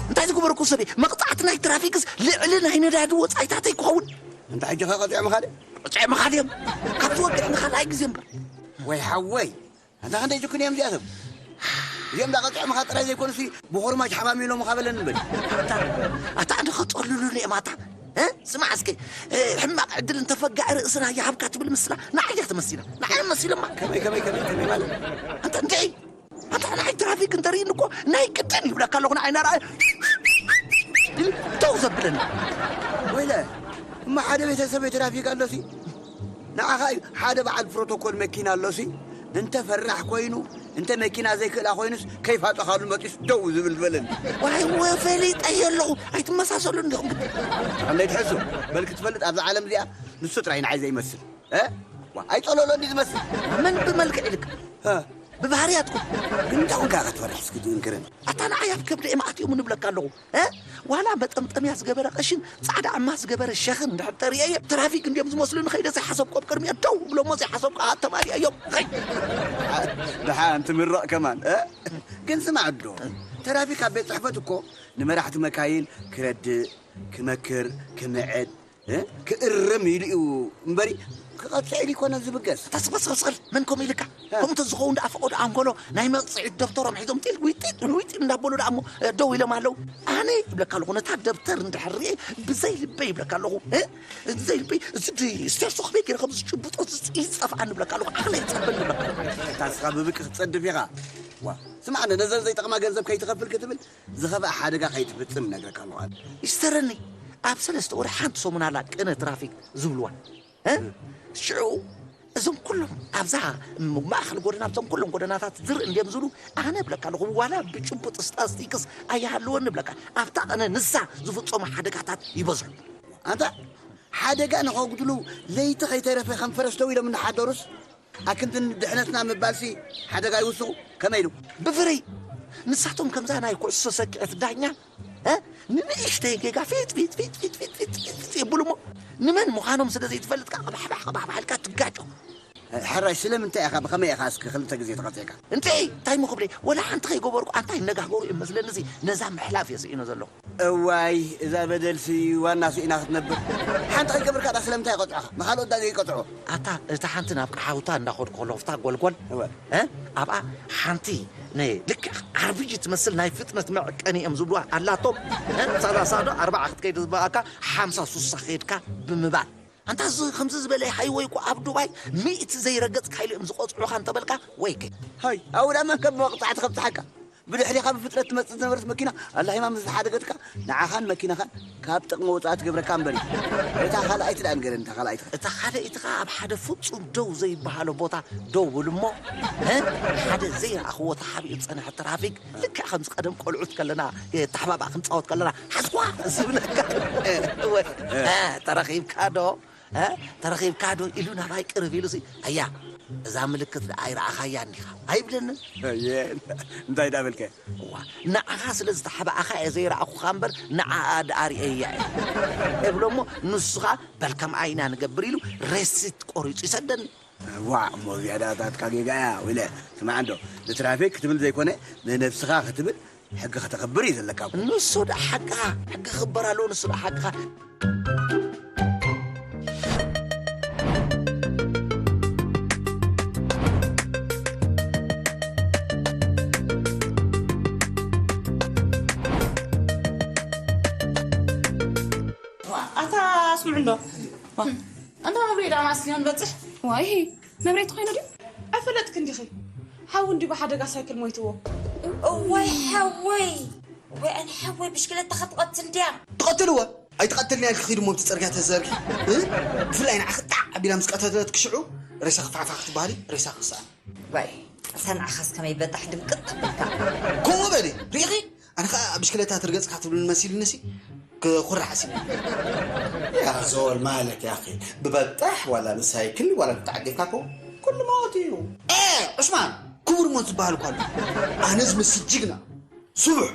እንታይ ዝገበርኩ ሰበይ? መቕጻዕቲ ናይ ትራፊክስ ልዕሊ ናይ ነዳዲ ወጻኢታተይ ክኸውን? እንተ ሕጂ ኸ ቀጺዖምኻ ድዮም? ቀጺዖምኻ ድዮም? ካብ ዝወግሕ ንኻልኣይ ግዜ እምበር። ወይ ሓወይ፣ ኣንታ ክንደይ ጅኩን እዮም እዚኣቶም? እዚኦም ዳ ቀጺዖምኻ ጥራይ ዘይኮኑሲ ብኹርማጅ ሓማሚሎምኻ በለኒ በል። ኣታ፣ ኣታ ኣነ ኸጸልሉኒ እዮም ኣታ። እ? ስማዕ እስከ፣ እ፣ ሕማቕ ዕድል እንተፈጋኢ ርእስና ይሃብካ ትብል ምስላ ንዓይ እያ ተመሲላ። ንዓይ መሲሎማ። ከመይ፣ ከመይ፣ ከመይ፣ ከመይ ማለት? ኣንታ እንታይ? ኣታ ንዓይ ትራፊክ እንተርእይኒ እኮ ናይ ቅጥን ይብለካ ኣለኹ፣ ንዓይ እናረኣየ ደው ዘብለኒ። ወይለ፣ እማ ሓደ ቤተሰብ ትራፊክ ኣሎሲ? ንዓኻ እዩ ሓደ በዓል ፕሮቶኮል መኪና ኣሎሲ? እንተ ፈራሕ ኮይኑ፣ እንተ መኪና ዘይክእላ ኮይኑስ ከይፋጠኻሉ መጢስ ደው ዝብል ዝበለኒ። ዋይ፣ ወ-፣ ፈሊጠዮ ኣለኹ። ኣይትመሳሰሉን ዲኹም ግን? እንታይ ትሕሱ? በል ክትፈልጥ ኣብዛ ዓለም እዚኣ ንሱ ጥራይ ንዓይ ዘይመስል። እ? ዋ፣ ኣይጸለሎን ድዩ ዝመስል? መን ብመልክዕ ኢልካ? እ? ብባህርያትኩም? ግን እንታይ ኮንካ ኢኻ ትፈርሕ እስኪ ትንክረኒ? ኣታ ንዓይ ኣብ ከብዲ እዮም ኣትዮም ንብለካ ኣለኹ። እ? ዋላ መጠምጠምያ ዝገበረ ቀሽን ጻዕዳ ዕማ ዝገበረ ሸኽን እንድሕር ተርእየዮ፣ ትራፊክ እንድዮም ዝመስሉ ንኸይደ ዘይሓሰብኮ ኣብ ቅድሚኦም ደው ብሎሞ ዘይሓሰብኮ ኣተማሊኣዮም። ኸይ! ደሓን ትምረቕ ከማን፣ እ? ግን ስማዕ ዶ፣ ትራፊክ ኣብ ቤት ጽሕፈት እኮ ንመራሕቲ መካይን ክረድእ፣ ክመክር፣ ክምዕድ፣ እ? ክእርም ኢሉ እዩ እምበሪ፣ ክቐጽዕ ኢሉ ይኮነ ዝብገስ። ተስፋ ስቕስቕል፣ መን ከምኡ ኢልካ? እ። ከምኡ እንተዝኸውን ደኣ ፈቐዶ ኣንጎሎ ናይ መቕጽዒት ደብተሮም ሒዞም ጢል ዊጢጥ ዊጢጥ እንዳበሉ ደኣ እሞ፣ እ፣ ደው ኢሎም ኣለዉ። ኣነ ይብለካ ኣለኹ፣ ነታ ደብተር እንድሕር ሪኤ ብዘይ ልበይ ይብለካ ኣለኹ፣ እ? ብዘይ ልበይ፣ እዚ ድ-፣ ስቴርሶ ከመይ ገይረ ከም ዝጭብጦ ዝጽ-፣ ይጸፍኣኒ ይብለካ ኣለኹ፣ ዓቕለይ ይጸበኒ ይብለካ ኣለኹ። እታ ንስኻ ብብቂ ክትጸድፍ ኢኻ። ዋ፣ ስማዕ፣ ነዘን ዘይጠቕማ ገንዘብ ከይትኸፍል ክትብል ዝኸፍኣ ሓደጋ ከይትፍጽም እነግረካ ኣለኹ ኣነ። ይስተረኒ፣ ኣብ ሰለስተ ወርሒ ሓንቲ ሰሙን ኣላ ቅነ ትራፊክ ዝብልዋ። እ? ሽዑ እዞም ኩሎም ኣብዛ ማእከል ጎደና፣ ኣብዞም ኩሎም ጎደናታት ዝርኢ እንድዮም ዝብሉ፣ ኣነ እብለካ ኣለኹ፣ ዋላ ብጭቡጥ ስታስቲክስ ኣይሃልወኒ እብለካ፣ ኣብታ ቅነ ንሳ ዝፍጸሙ ሓደጋታት ይበዝሑ። ኣንታ ሓደጋ ንኸጉድሉ ለይቲ ከይተረፈ ከም ፈረስ ደው ኢሎም እናሓደሩስ፣ ኣክንዲ ድሕነትና ምባልሲ ሓደጋ ይውስኹ። ከመይ ኢሉ? ብፍርይ ንሳቶም ከምዛ ናይ ኩዕሶ ሰክዐት ዳኛ፣ እ? ንንእሽተይ ጌጋ ፊጥ፣ ፊጥ፣ ፊጥ፣ ፊጥ፣ ፊጥ፣ ፊጥ፣ ፊጥ፣ ፊጥ የብሉ እሞ፣ ንመን ምዃኖም ስለ ዘይትፈልጥ ከኣ ቀባሕባሕ፣ ቀባሕባሕ ኢልካ ትጋጮ። ሕራይ ስለምንታይ ኢኻ፣ ብኸመይ ኢኻ እስኪ ክልተ ግዜ ተቐጺዕካ? እንታይ፣ እንታይ እሞ ክብለይ? ወላ ሓንቲ ከይገበርኩ ኣንታ ይነጋገሩ እዮም መስለኒ፣ እዚ ነዛ ምሕላፍ እየ ስኢኖ ዘለኹ። እዋይ፣ እዛ በደልሲ ዋና ስኢና ክትነብር። ሓንቲ ከይገበርካ ዳ ስለምንታይ ይቐጽዑኻ? ንኻልኦት ዳ ዘይቀጽዑ? ኣታ፣ እታ ሓንቲ ናብ ቀሓውታ እንዳኸድኩ ከለኹ፣ ፍታ ጎልጎል፣ እወ። እ? ኣብኣ ሓንቲ ን-፣ ልክዕ ኣርቢጂ ትመስል ናይ ፍጥነት መዐቀኒ እዮም ዝብሉዋ ኣላቶም። እ? ሳላሳ ዶ ኣርባዓ ክትከይድ ዝበኣካ፣ ሓምሳ ሱሳ ከይድካ ብምባል። ኣንታ፣ እዚ ከምዚ ዝበለ ሃይወይ እኮ ኣብ ዱባይ ሚእቲ ዘይረገጽካ ኢሉ እዮም ዝቐጽዑኻ እንተበልካ፣ ወይከ። ሃይ፣ ኣብኡ ደኣ መን ከም መቕጻዕቲ ከብጽሓካ? ብድሕሪኻ ብፍጥነት ትመጽእ ዝነበረት መኪና ኣላሂማ ምስ ዝሓደገትካ፣ ንዓኻን መኪናኻን ካብ ጥቕሚ ወጻኢ ትገብረካ እምበሪ። እታ ካልኣይቲ ደኣ ንገረኒ፣ እታ ካልኣይቲ። እታ ካልኣይቲ ኸኣ ኣብ ሓደ ፍጹም ደው ዘይበሃሎ ቦታ ደው በሉ እሞ፣ እ? ሓደ ዘይረኣኽዎ ተሓቢኡ ዝጸንሐ ትራፊክ፣ ልክዕ ከምዚ ቀደም ቆልዑት ከለና፣ እ፣ ተሓባባእ ክንጻወት ከለና፣ ሓዝዋ ዝብለካ። እወ፣ እ፣ ተረኺብካ ዶ? እ? ተረኺብካ ዶ ኢሉ ናባይ ቅርብ ኢሉሲ፣ ኣያ፣ እዛ ምልክት ደኣ ኣይረኣኻያን ዲኻ? ኣይብለንን። ኣየ፣ እንታይ ደኣ በልከ? እዋ፣ ንዓኻ ስለ ዝተሓባእኻ እየ ዘይረኣኹኻ እምበር፣ ንዓኣ ደኣ ርእየያ እየ። እብሎ እሞ፣ ንሱ ኸኣ፣ በል ከምኣ ኢና ንገብር ኢሉ፣ ሬሲት ቆሪጹ ይሰደኒ። ዋዕ፣ እሞ እዚኣ ደኣ ታትካ ጌጋ እያ፣ ወይለ። ስማዕ እንዶ፣ ንትራፊክ ክትብል ዘይኮነ፣ ንነብስኻ ክትብል ሕጊ ከተኽብር እዩ ዘለካ እኮ። ንሱ ደኣ ሓቅኻ፣ ሕጊ ክኽበር ኣለዎ፣ ንሱ ደኣ ሓቅኻ። ዋ፣ ኣታ ስምዑ እንዶ። ዋ፣ ኣንታ መብሬ ደኣ ማስሊዮን በጽሕ። ዋይ፣ መብሬ ተኾይኑ ድዩ? ኣይፈለጥክን ዲኺ? ሓው እንዲ ብሓደጋ ሳይክል ሞይትዎ። እዋይ ሓወይ፣ ወይ ኣነ ሓወይ ብሽክለታ ክትቐትል ድያ? ትቐትልዎ? ኣይትቐትልን እያ ኢልኪ ኺዲ እሞ ኣብቲ ጽርግያ ተዘርጊ። እ? ብፍላይ ንዓኺ ጣዕ ኣቢላ ምስ ቀተለትኪ ሽዑ ሬሳ ክፋዕፋዕ ክትበሃሊ ሬሳ ክስኣን። ዋይ፣ ሰንዓኻስ ከመይ በጣሕ ድምቅጥ ተብልካ። ከምኡ በሊ፣ ርኢኺ? ኣነ ኸኣ ብሽክለታ ትርገጽካ ትብልኒ መሲልኒሲ ክኹርዕ ሓሲበ። ያ ዞል ማለት ያኺ፣ ብበጣሕ ዋላ ብሳይክል ዋላ ብተዓጊፍካ እኮ ኩሉ መወት እዩ። ኤ፣ ዑስማን፣ ክቡር ሞት ዝበሃል እኳ ኣሎ። ኣነ ዝመስል ጅግና ስቡሕ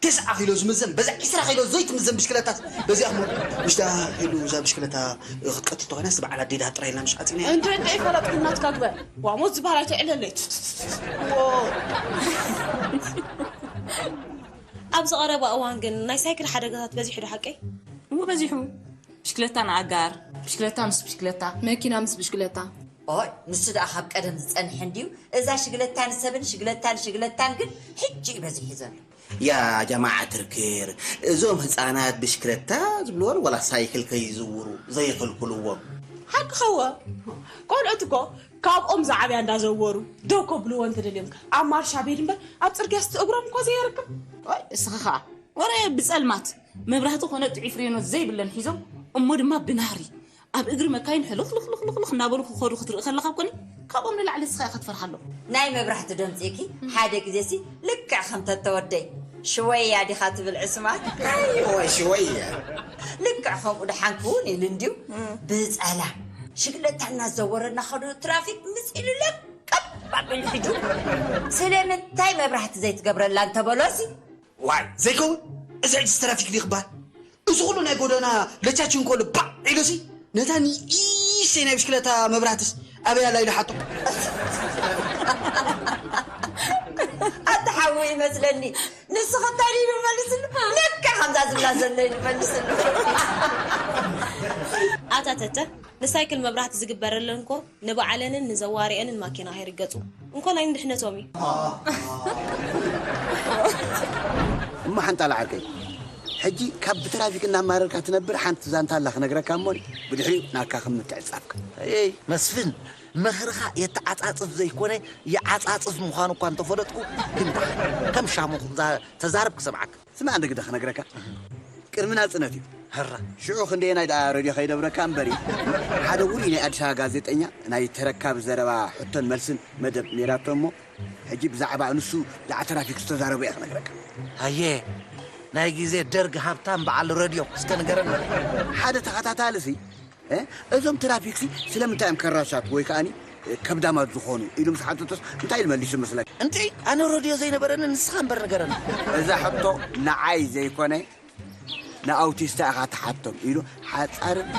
ተስዓ ኪሎ ዝምዘን በዛ ዒስራ ኪሎ ዘይትምዘን ብሽክለታስ በዚኣ እሞ ምሽታ ኪሎ እዛ ብሽክለታ ክትቀትል ተኾይናስ በዓል ኣዴዳ ጥራይ ኢልና ምሽ ዓፂና። እንድዒ እንድዒ ፈለጥኩም ናትካ ግበር። ዋ ሞት ዝበሃል ኣይተዕለለይ። ዎ። ኣብዚ ቀረባ እዋን ግን ናይ ሳይክል ሓደጋታት በዚሑ ዶ ሓቀይ? እሞ በዚሑ። ብሽክለታ ንኣጋር፣ ብሽክለታ ምስ ብሽክለታ። መኪና ምስ ብሽክለታ። ኦይ ንሱ ደኣ ካብ ቀደም ዝጸንሐ እንድዩ። እዛ ሽግለታ ንሰብን ሽግለታ ንሽግለታን ግን ሕጂ እዩ በዚሑ ዘሎ። ያ ጀማዓ ትርክር እዞም ህፃናት ብሽክለታ ዝብልዎን ወላ ሳይክል ከይዝውሩ ዘይኽልክልዎም። ሓቅኸዎ ቆልዑት እኮ ካብኦም ዝዓብያ እንዳዘወሩ ደው ከብልዎ እንተደልዮም ከ ኣብ ማርሻ ቤድ እምበር ኣብ ፅርግያስ እቲ እግሮም እኮ ዘየርክብ። ዋይ እስኺ ኸዓ ወረ ብፀልማት መብራህቲ ኮነ ጥዑይ ፍሬኖ ዘይብለን ሒዞም እሞ ድማ ብናህሪ ኣብ እግሪ መካይን ሕልኽልኽልኽልኽ እናበሉ ክኸዱ ክትርኢ ከለኻ ኮኒ ካብኦም ንላዕሊ እስኻ ኢኻ ትፈርሓሎም። ናይ መብራህቲ ደምፂኪ ሓደ ግዜ ሲ ልክዕ ከም ተተወደይ ሽወያ ዲኻ ትብል ዕስማት። ኣይወ ሽወያ። ልክዕ ከምኡ ደሓን ክውን ኢሉ እንድዩ ብፀላ ሽግለታ እናዘወረ እናኸዱ ትራፊክ ምስ ኢሉ ለቀብ ኣቢሉ ሕጁ ስለምንታይ መብራህቲ ዘይትገብረላ እንተበሎሲ ዋይ ዘይከውን እዚ ሕጅስ ትራፊክ ድዩ ክበሃል እዚ ኩሉ ናይ ጎደና ለቻች እንኮሉ ባዕ ኢሉሲ ነታ ንኢሰይ ናይ ብሽክለታ መብራህትስ ኣበይ ኣላ ኢሉ ሓቶ ኣታ ሓዊ ይመስለኒ ንስኺ እንታይ ኢሉ መሊስሉ ልክዕ ከምዛ ዝብላ ዘሎ ኢሉ መሊስሉ ኣታ ተተ ንሳይክል መብራህቲ ዝግበረለን እኮ ንባዕለንን ንዘዋሪአንን ማኪና ከይርገፁ እንኮ ናይ ንድሕነቶም እዩ። እሞ ሓንጣል ዓርከይ ሕጂ ካብ ብትራፊክ እናማረርካ ትነብር ሓንቲ ዛንታ ኣላ ክነግረካ እሞ ብድሕሪኡ ናካ ከም ምትዕጻፍካ። ኣይ መስፍን ምኽርኻ የተዓጻጽፍ ዘይኮነ ይዓጻጽፍ ምዃኑ እኳ እንተፈለጥኩ ግን ደሓን ከም ሻሙ ተዛረብ ክሰምዓካ። ስማዕ እንደ ግደ ክነግረካ ቅድሚ ናጽነት እዩ። ሕራ ሽዑ ክንደየናይ ደኣ ረድዮ ከይደብረካ እምበሪ ሓደ ውሩይ ናይ ኣዲስ ኣበባ ጋዜጠኛ ናይ ተረካቢ ዘረባ ሕቶን መልስን መደብ ነይራቶ እሞ ሕጂ ብዛዕባ ንሱ ብዛዕባ ትራፊክ ዝተዛረቦ እየ ክነግረካ። ሃየ ናይ ግዜ ደርግ ሃብታም በዓል ረድዮ እስከ ንገረና። ሓደ ተኸታታሊ ሲ እዞም ትራፊክሲ ስለምንታይ እዮም ከራሻት ወይ ከኣኒ ከብዳማት ዝኾኑ ኢሉ ምስ ሓተቶስ እንታይ ኢሉ መሊሱ መስለካ? እንጥዒ ኣነ ረድዮ ዘይነበረኒ ንስኻ እምበር ንገረኒ። እዛ ሕቶ ንዓይ ዘይኮነ ንኣውቲስታ ኢኻ ትሓቶም ኢሉ ሓጻርን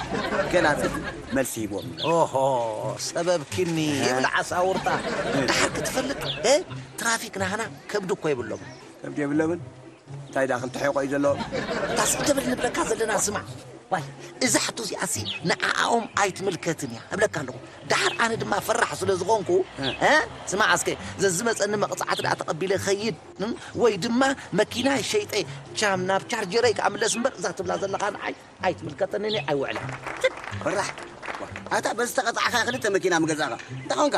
ገላጽን መልሲ ሂብዎም። ኦሆ ሰበብኪኒ ይብል ዓሳ ውርጣ። ድሓር ክትፈልጥ ትራፊክ ናህና ከብዲ እኮ የብሎምን። ከብዲ የብሎምን? እንታይ ደኣ ክልተ ሕቖ እዩ ዘለዎ? እታ ስቕ ትብል ንብለካ ዘለና ስማዕ። ዋይ እዛ ሕቶ እዚኣሲ ንዓኣኦም ኣይትምልከትን እያ እብለካ ኣለኹ። ደሓር ኣነ ድማ ፈራሕ ስለ ዝኾንኩ እ ስማዕ እስከ ዘዝመፀኒ መቕፃዕቲ ደኣ ተቐቢለ ይኸይድ ወይ ድማ መኪናይ ሸይጠ ቻም ናብ ቻርጀረይ ክኣምለስ እምበር እዛ ትብላ ዘለኻ ንዓይ ኣይትምልከተንን እያ ኣይውዕላ። ፈራሕ ኣታ በዚ ተቐፃዕካ ክልተ መኪና ምገዛእኻ እንታይ ኾንካ?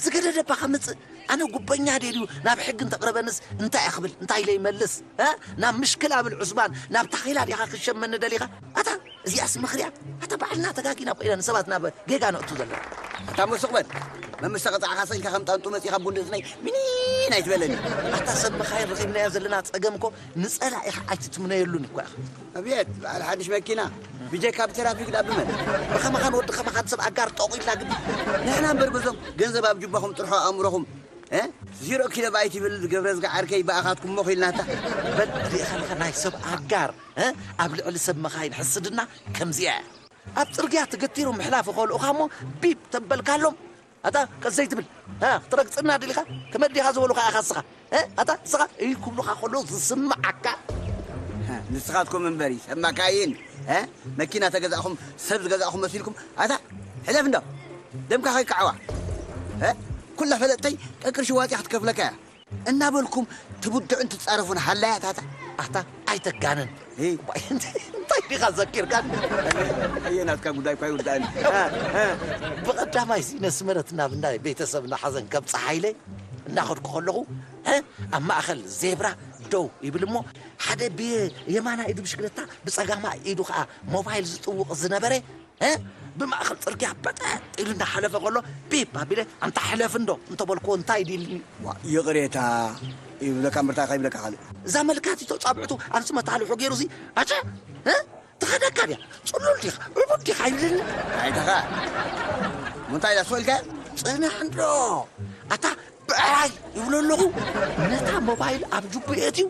ዝገደደ እባ ከምፅእ ኣነ ጉበኛ ድየ ድዩ ናብ ሕጊ እንተቕርበንስ እንታይ እኽብል እንታይ ኢለ ይመልስ እ ናብ ምሽክል ኣብል ዑስማን ናብ ታኺላ ዲኻ ክሸመኒ ደሊኻ ኣታ እዚኣስ ምኽሪ እያ ኣታ ባዕልና ተጋጊና እኮ ኢና ንሰባት ናብ ጌጋ ነእቱ ዘለና ኣታ ሙሱቕ በል መምስ ተቐፃዕኻ ሰኢልካ ከም ጣንጡ መፂኻ ቡንድእትነይ ሚኒን ኣይትበለኒ ኣታ ሰብ መኻይን ረኺብናዮ ዘለና ፀገም እኮ ንፀላኢኻ ኣይትትምነየሉን እኮ ኢኻ ኣቤት በዓል ሓድሽ መኪና ብጀካ ብትራፊክ ዳ ብመን ብኸማኻን ወዲ ኸማኻን ሰብ ኣጋር ጠቑ ኢልና ግን ንሕና እምበር በዞም ገንዘብ ኣብ ጅባኹም ጥርሑ ኣእምሮኹም እ ዚሮ ኪሎ ባይት ይብል ገብረዝጊ ዓርከይ ብኣኻትኩም ሞኽ ኢልናታ በል ርኢኻልኻ ናይ ሰብ ኣጋር እ ኣብ ልዕሊ ሰብ መኻይን ሕስድና ከምዚኣ እያ ኣብ ፅርግያ ተገቲሮም ምሕላፍ ይኸልኡኻ እሞ ቢብ ተበልካሎም ኣታ ቀስ ዘይትብል እ ክትረግፅና ደሊኻ ከመይ ዲኻ ዝበሉኻ ኢኻ እስኻ እ ኣታ እስኻ እይ ክብሉኻ ከሎ ዝስምዓካ ንስኻትኩም እምበሪ ሰብ መካይን እ መኪና ተገዛእኹም ሰብ ዝገዛእኹም መሲልኩም ኣታ ሕለፍ እንዶ ደምካ ከይከዓዋ እ ኩላ ፈለጥተይ ቀቅርሺ ዋፂኣ ክትከፍለካ እያ እናበልኩም ትብድዑን ትጻረፉን ሃላያት ኣታ ኣታ ኣይተጋንን እንታይ ዲኻ ዘኪርካን ኣየ ናትካ ጉዳይ እኳ ይውዳእኒ ብቐዳማይ ሲ ነስመረት ናብ ናይ ቤተሰብና ሓዘን ከብፅሓ ኢለ እናኸድኩ ከለኹ ኣብ ማእኸል ዜብራ ደው ይብል እሞ ሓደ ብየማና ኢዱ ብሽክለታ ብፀጋማ ኢዱ ከዓ ሞባይል ዝጥውቕ ዝነበረ እ ብማእኸል ፅርግያ በጠጥ ኢሉ እናሓለፈ ከሎ ቢብ ኣቢለ ኣንታ ሕለፍ እንዶ እንተበልክዎ እንታይ ድልኒ ይቕሬታ ይብለካ እምበርታ ከይብለካ ካልእ እዛ መልካቲቶ ፃብዕቱ ኣብዚ መታልሑ ገይሩ ዚ ኣጨ እ ትኸደካ ድያ ፅሉል ዲኻ ዕቡድ ዲኻ ይብልኒ ኣይተኻ ምንታይ ኢላ ስወልካ ፅናሕ እንዶ ኣታ ብዕራይ ይብሎ ኣለኹ። ነታ ሞባይል ኣብ ጅቡ የእትዩ፣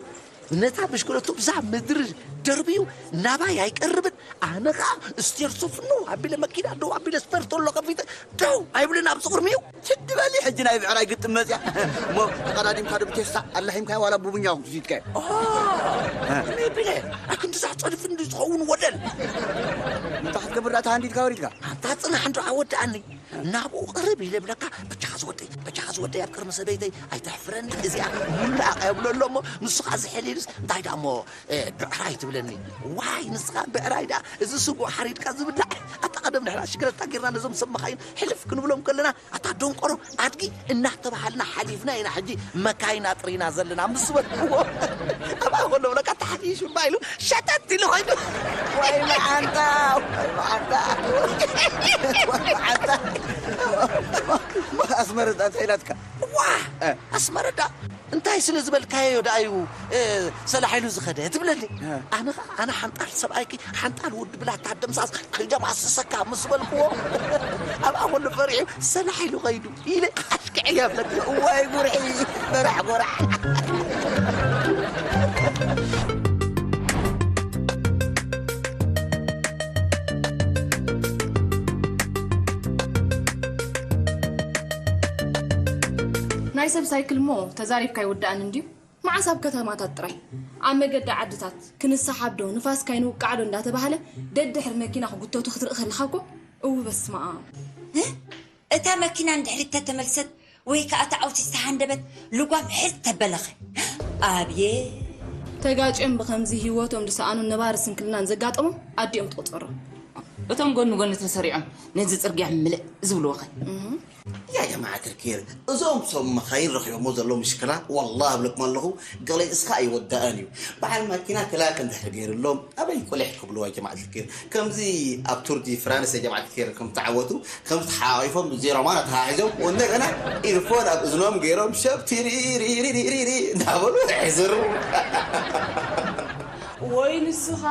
ነታ ብሽክለቱ ብዛ ምድሪ ደርብዩ ናባይ ኣይቀርብን። ኣነ ኸዓ ስቴር ሱፍ ነው ኣቢለ መኪና ደው ኣቢለ ስፐር ተሎ ከፊተ ደው ኣይብልን ኣብዚ ቅድሚኡ። ትድበሊ ሕጂ ናይ ብዕራይ ግጥም መፅያ። እሞ ተቐዳዲምካ ዶ ብቴስታ ኣላሂምካዮ ዋላ ቡቡኛ ክትዚትካዮ? ቢለ ኣክንዲ ዛሕፀድፍ እንዲ ዝኸውን ወደል። እንታይ ክትገብር ዳኣ ተሃንዲድካ ወሪድካ? ኣንታ ፅናሕ እንዶ ኣወዳኣኒ። ናብኡ ቅርብ ኢለ ብለካ፣ በጃኻ ዝወደይ፣ በጃኻ ዝወደይ፣ ኣብ ቅድሚ ሰበይተይ ኣይተሕፍረኒ፣ እዚኣ ሙላቕ እየ ብሎ ኣሎ እሞ፣ ንሱ ኸዓ ዝሕል ኢሉስ፣ እንታይ ደኣ እሞ፣ እ፣ ብዕራይ ትብለኒ? ዋይ፣ ንስኻ ብዕራይ ደኣ፣ እዚ ስግኡ ሓሪድካ ዝብላዕ፣ ኣታ ቀደም ንሕና ሽግረታ ጌርና ነዞም ሰብ መኻይን ሕልፍ ክንብሎም ከለና፣ ኣታ ደንቆሮ ኣድጊ እናተባሃልና ሓሊፍና ኢና ሕጂ መካይን ኣጥሪና ዘለና ምስ በልክዎ። ኣብኣ ከሎ ብለካ ተሓፊሹ እባ ኢሉ ሸተት ኢሉ ኸይዱ። ወይ መዓንጣ፣ ወይ መዓንጣ፣ ወይ መዓንጣ። ኣስመረዳ እንታይ ኢላትካ? ዋ! እ። ኣስመረዳ እንታይ ስለ ዝበልካዮ ደኣ እዩ፣ እ፣ ሰላሕ ኢሉ ዝኸደ ትብለኒ? እ። ኣነ ኸዓ ኣነ ሓንጣል ሰብኣይኪ ሓንጣል ወዲ ብላታ ደምሳስ ክደማስሰካ ምስ በልክዎ፣ ኣብኣ ከሎ ፈሪሑ ሰላሕ ኢሉ ኸይዱ ኢለ ኣሽክዕያ ብለኪ። እዋይ ጉርሒ፣ በራሕ ጎራሕ። ናይ ሰብ ሳይክል እሞ ተዛሪብካ ኣይውዳእን እንድዩ። መዓስ ኣብ ከተማታት ጥራይ፣ ኣብ መገዲ ዓድታት፣ ክንሰሓብ ዶ፣ ንፋስ ካይንውቃዕ ዶ እንዳተባህለ ደድሕሪ መኪና ክጉተቱ ክትርኢ ከለኻ እኮ፣ እው በስመ ኣብ። እ? እታ መኪና ንድሕሪት ተተመልሰት ወይ ከኣ እታ ኣውቲስ ተሃንደበት፣ ልጓም ሕዝ ተበለኸ። ኣብየ። ተጋጭዮም ብኸምዚ ህይወቶም ዝሰኣኑን ነባሪ ስንክልናን ዘጋጠሞም ኣዲኦም ትቑጸሮም። እቶም ጎኒ ጎኒ ተሰሪዖም ነዚ ጽርግያ ምልእ ዝብልዎ ኸ? እህ። ያ ጀማዓት ልኪር፣ እዞም ሰብ መኻይን ረኺቦሞ ዘለዉ ምሽክላ፣ ወላሂ እብለኩም ኣለኹ፣ ገሊጽካ ኣይወዳእን እዩ። በዓል ማኪና ክላክ እንድሕር ገይርሎም፣ ኣበይ ቁሊሕ ክብልዋ ጀማዓት ልኪር? ከምዚ ኣብ ቱር ዲ ፍራንስ ጀማዓት ልኪር ከም ተዓወቱ፣ ከምዚ ተሓቋቒፎም ዜሮ ማና ተሓሒዞም፣ ወንደገና ኢርፎን ኣብ እዝኖም ገይሮም፣ ሸብ ቲሪሪሪሪሪሪ እንዳበሉ ይሕዝሩ። ወይ ንስኻ፣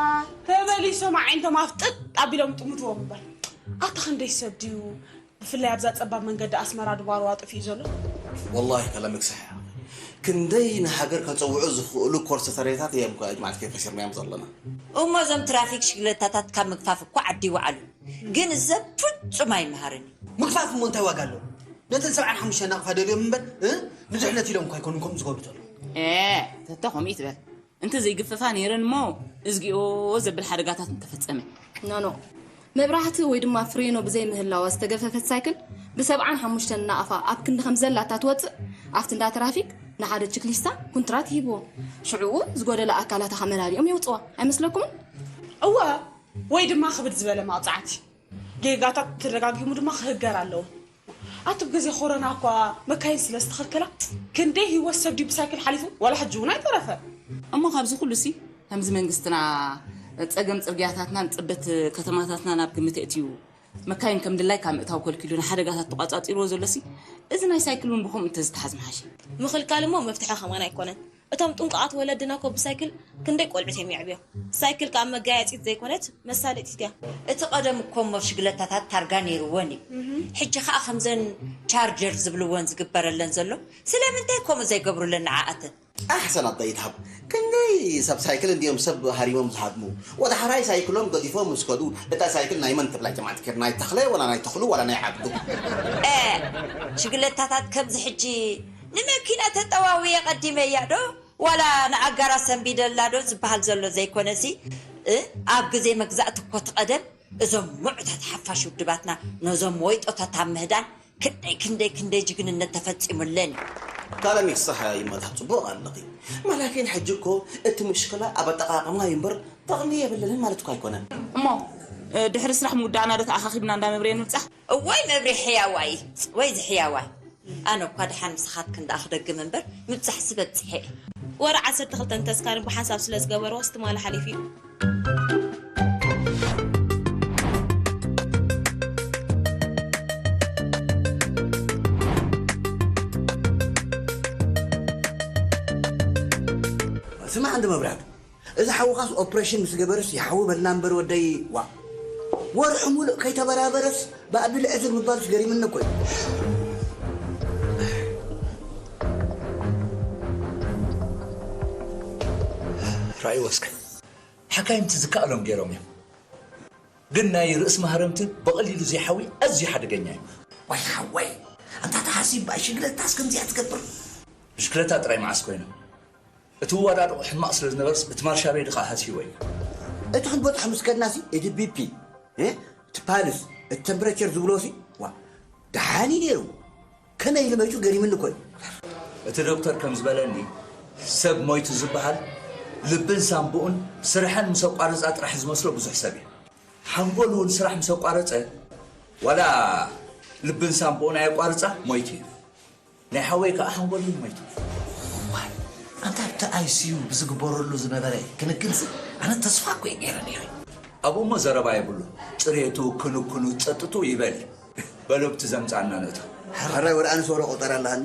ተመሊሶም ኣዒንቶም ኣፍጥጥ ኣቢሎም ጥምትዎም እምበር። ኣታ ክንደይ ሰብ ድዩ? ብፍላይ ኣብዛ ጸባብ መንገዲ ኣስመራ ድባርዋ ጠፊኡ ዘሎ። ወላሂ ከላምክ ሰሕ። ክንደይ ንሃገር ከጸውዑ ዝኽእሉ ኮርሰተሬታት እዮም እኮ ጅማዓት ከይከሲርናዮም ዘለና። እሞ እዞም ትራፊክ ሽግለታታት ካብ ምግፋፍ እኮ ዓዲ ይወዓሉ። ግን እዚ ሰብ ፍጹም ኣይመሃርን እዩ። ምግፋፍ እሞ እንታይ ዋጋ ኣለዎ? ነተን ሰብዓን ሓሙሽተን ናቕፋ ደልዮም እምበር፣ እ? ንድሕነት ኢሎም እኮ ኣይኮኑን ከምኡ ዝገብሩ ዘለዉ። ኤ፣ ተተ ከምኡ ይትበል። እንተ ዘይግፍፋ ነይረን እሞ፣ እዝጊኦ ዘብል ሓደጋታት ምተፈጸመ። ኖ፣ ኖ። መብራህቲ ወይ ድማ ፍሬኖ ብዘይምህላዋ ዝተገፈፈት ሳይክል ብሰብዓን ሓሙሽተን ናቕፋ ኣብ ክንዲ ከም ዘላታ ትወጽእ፣ ኣብቲ እንዳ ትራፊክ ንሓደ ችክሊስታ ኩንትራት ይህብዎ። ሽዑኡ ዝጎደለ ኣካላታ ከመላሊኦም የውጽዋ። ኣይመስለኩምን? እወ፣ ወይ ድማ ክብድ ዝበለ መቕጻዕቲ። ጌጋታት ተደጋጊሙ ድማ ክህገር ኣለዎ። ኣቲ ብግዜ ኮሮና እኳ መካይን ስለ ዝተኸልከላ፣ ክንደይ ህይወት ሰብ ድዩ ብሳይክል ሓሊፉ? ዋላ ሕጂ እውን ኣይተረፈ። እሞ ካብዚ ኩሉ ሲ፣ ከምዚ መንግስትና ጸገም ጽርግያታትናን ጽበት ከተማታትና ናብ ግምት ኣእትዩ፣ መካይን ከም ድላይ ካብ ምእታው ከልኪሉ ንሓደጋታት ተቋጻጺርዎ ዘሎ ሲ፣ እዚ ናይ ሳይክል እውን ብኸምኡ እንተዝተሓዝ ምሓሸ። ምኽልካል እሞ መፍትሒ ከማን ኣይኮነን። እቶም ጥንቁቓት ወለድና እኮ ብሳይክል ክንደይ ቆልዑት እዮም የዕብዮም። ሳይክል ከኣ መጋየጺት ዘይኮነት መሳለጢት እያ። እቲ ቀደም እኮ እሞ ሽግለታታት ታርጋ ነይርወን እዩ። እህ። ሕጂ ከኣ ከምዘን ቻርጀር ዝብልወን ዝግበረለን ዘሎ፣ ስለምንታይ ከምኡ ዘይገብሩለን ንዓኣተን? ኣሕሰን ኣደ ይትሃብ። ክንደይ ሰብ ሳይክል እንድዮም ሰብ ሃሪሞም ዝሃድሙ። ወደ ሓራይ ሳይክሎም ገዲፎም ምስ ከዱ፣ እታ ሳይክል ናይ መን ትብላ ጀማዓት ኪር? ናይ ተኽለ ወላ ናይ ተኽሉ ወላ ናይ ዓብዱ? እ፣ ሽግለታታት ከምዚ ሕጂ ንመኪና ተጠዋውየ ቀዲመያ ዶ? ዋላ ንኣጋራ ሰንቢደላ ዶ ዝበሃል ዘሎ ዘይኮነሲ፣ እ፣ ኣብ ግዜ መግዛእቲ እኮ እቲ ቀደም እዞም ምዑታት ሓፋሽ ውድባትና ነዞም ወይጦታት ኣብ ምህዳን ክንደይ፣ ክንደይ፣ ክንደይ ጅግንነት ተፈጺሙለን እዩ። ካለሚክ ሰሓ ይመታ ጽቡቕ ኣለኺ። ማላኪን ሕጂ እኮ እቲ ምሽክላ ኣብ ኣጠቓቕማ እዩ እምበር ጥቕሚ የብለንን ማለት እኮ ኣይኮነን። እሞ፣ እ፣ ድሕሪ ስራሕ ምውዳእና ዶ ተኣኻኺብና እንዳ መብሬ ንብጻሕ? እዋይ መብሬ ሕያዋይ፣ ወይ ዝሕያዋይ። ኣነ እኳ ደሓን ምሳኻትክን ደኣ ክደግም እምበር፣ ምብጻሕሲ በጺሐ እየ። ወረ ዓሰርተ ክልተን ተስካርን ብሓንሳብ ስለ ዝገበርዎ፣ ትማሊ ሓሊፉ እዩ። ስማዕ እንዶ መብራህቱ፣ እዚ ሓውኻስ ኦፕሬሽን ምስ ገበረስ ይሓዊ በልና እምበር ወደይ፣ ዋ። ወርሒ ሙሉእ ከይተበራበረስ ብኣቢሉ ዕዝር ምባሉስ ገሪምኒ እኮ እዩ። ራእይ ወስከ ሓካይምቲ ዝከኣሎም ገይሮም እዮም። ግን ናይ ርእስ ማህረምቲ ብቐሊሉ ዘይሓዊ ኣዝዩ ሓደገኛ እዩ። ዋይ ሓወይ፣ ኣንታ ተሓሲብ ባይ ሽግለታስ ከምዚኣ ትገብር። ብሽክለታ ጥራይ መዓስ ኮይኖም እቲ ውዋዳድቑ ሕማቕ ስለ ዝነበርስ እቲ ማርሻ ቤድ ኸዓ ሃስይዎ እዩ። እቲ ክንበፅሖ ምስ ከድናሲ እቲ ቢፒ እ? እቲ ፓልስ እቲ ተምፕረቸር ዝብሎሲ ዋ ደሓን እዩ ነይሩ። ከመይ ኢሉ መይቱ ገሪምኒ እኮ እዩ። እቲ ዶክተር ከም ዝበለኒ ሰብ ሞይቱ ዝበሃል ልብን ሳምብኡን ስርሐን ምስ ኣቋረፃ ጥራሕ ዝመስሎ ብዙሕ ሰብ እዩ። ሓንጎል እውን ስራሕ ምስ ኣቋረፀ ዋላ ልብን ሳምብኡን ኣየቋርፃ ሞይቱ እዩ። ናይ ሓወይ ከዓ ሓንጎል እዩ ሞይቱ። ዋይ ኣንታ ኣብቲ ኣይሲዩ ብዝግበረሉ ዝነበረ ክንክንሲ ኣነ ተስፋ እኮ እየ ገይረ ነይረ። ኣብኡ እሞ ዘረባ የብሉ። ፅሬቱ ክንክኑ ፀጥቱ ይበል። በሉ ኣብቲ ዘምፃና ነእቶ። ሕራይ ወደ ኣንስ ወረ ቆጠር ኣለሃኒ።